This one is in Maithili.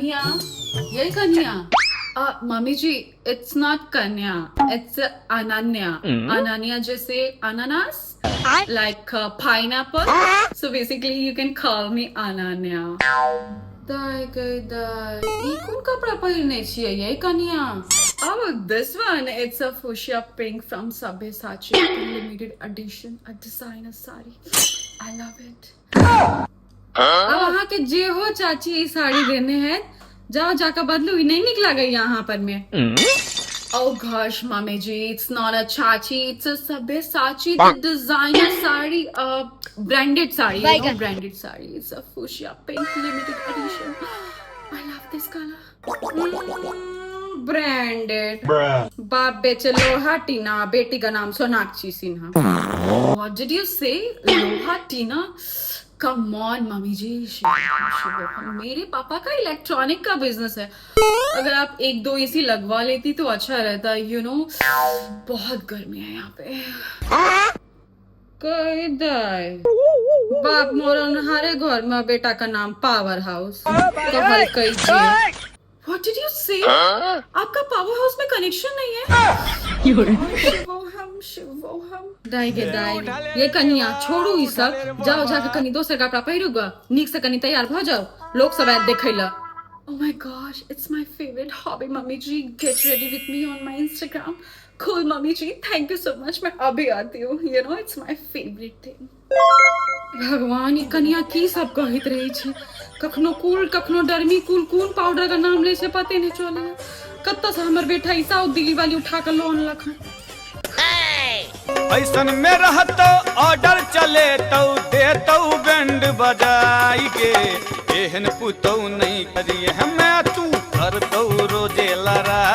कन्या, ये कन्या। Mummy ji, it's not कन्या, it's Ananya. Ananya जैसे अनानास, like pineapple. So basically you can call me Ananya. दाय गई दाय, ई कोन कपड़ा पहिरने छियै ये कन्या? Oh, this one, it's a fuchsia pink from Sabyasachi, limited edition, a designer sari. I love it. अब अहाँ के जे हो चाची ई साड़ी देने है, जाओ जाकर बदलू, ई नहीं निक लागैया यहाँ पर में। Oh gosh, mummy ji, it's not a chachi, it's a Sabyasachi, the designer sari, branded sari, you know, Baigan. Branded sari. It's a fuchsia pink limited edition. I love this color. Branded. बाप बेचे लोहा टीना, बेटी का नाम Sonakshi Sinha. What did you say? लोहा टीना? Come on, mummy जी। शिवम, मेरे पापा का इलेक्ट्रॉनिक का बिजनेस है। अगर आप एक दो एसी लगवा लेती तो अच्छा रहता। You know, बहुत गर्मी है यहाँ पे। कह दाय, बाप मोरन हरे घर में, बेटा का नाम पावर हाउस कहल कई जी। What did you say? आपका पावर हाउस में कनेक्शन नहीं है? शिवोहम, शिवोहम। दाई गे दाई, ये कनिया, छोड़ू ई सब, जाओ जाके कनी दोसर कपड़ा पहिरू ग, नीक से कनी तैयार भ जाओ, लोग सब आयत देखै ला। Oh my gosh, it's my favorite hobby, mummy ji. Get ready with me on my Instagram. Cool, mummy ji. Thank you so much. मैं अभी आती हूँ। You know, it's my favorite thing. भगवान, ई कनिया की सब कहैत रहै छै? कखनो कूल, कखनो डरमी कूल, कोन पाउडर का नाम लै छै, पते नहि चलै। कतऽ से हमर बेटा ई साउथ दिल्ली वाली उठा कऽ लऽ अनलक हन? ऐसन में रहतो ऑर्डर चले तो देतो बैंड बजाई गे, एहन पुतौ नहीं करिए हमें, तू करतौ रोजे लड़ाई।